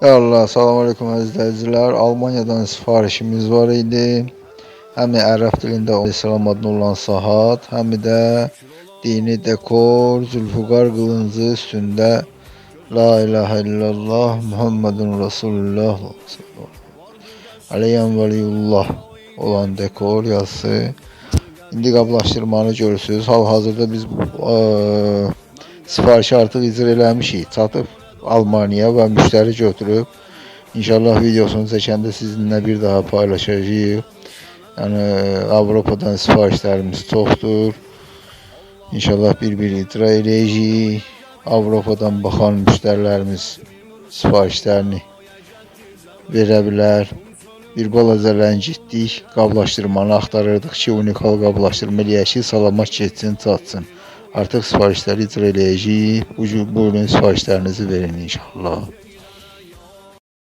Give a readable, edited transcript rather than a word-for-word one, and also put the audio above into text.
Ya Allah, salam aleyküm əziz izləyicilər. Almaniyadan sifarişimiz var idi. Həm ərəb dilində Salam adına olan saat, həm də dini dekor, Zülfüqar qılıncı üstündə La ilahe illallah Muhammedun Resulullah Aleyyen Veliyullah olan dekor yazısı. İndi qablaşdırmanı görürsünüz. Hal-hazırda biz sifarişi artıq icra eləmişik. Çatıb Almaniya və müştəri götürüb. İnşallah videosunu çəkəndə sizinlə bir daha paylaşacağıq. Yəni Avropadan sifarişlərimiz çoxdur. İnşallah bir-bir icra eləyəcəyik. Avropadan baxan müştərilərimiz sifarişlərini verə bilər. Bir balaca ləngitdik, qablaşdırmanı axtarırdıq ki, unikal qablaşdırma eləyək ki, salamat getsin, çatsın. Artıq sifarişləri icra eləyəcəyik. Buyurun sifarişlərinizi verin inşallah.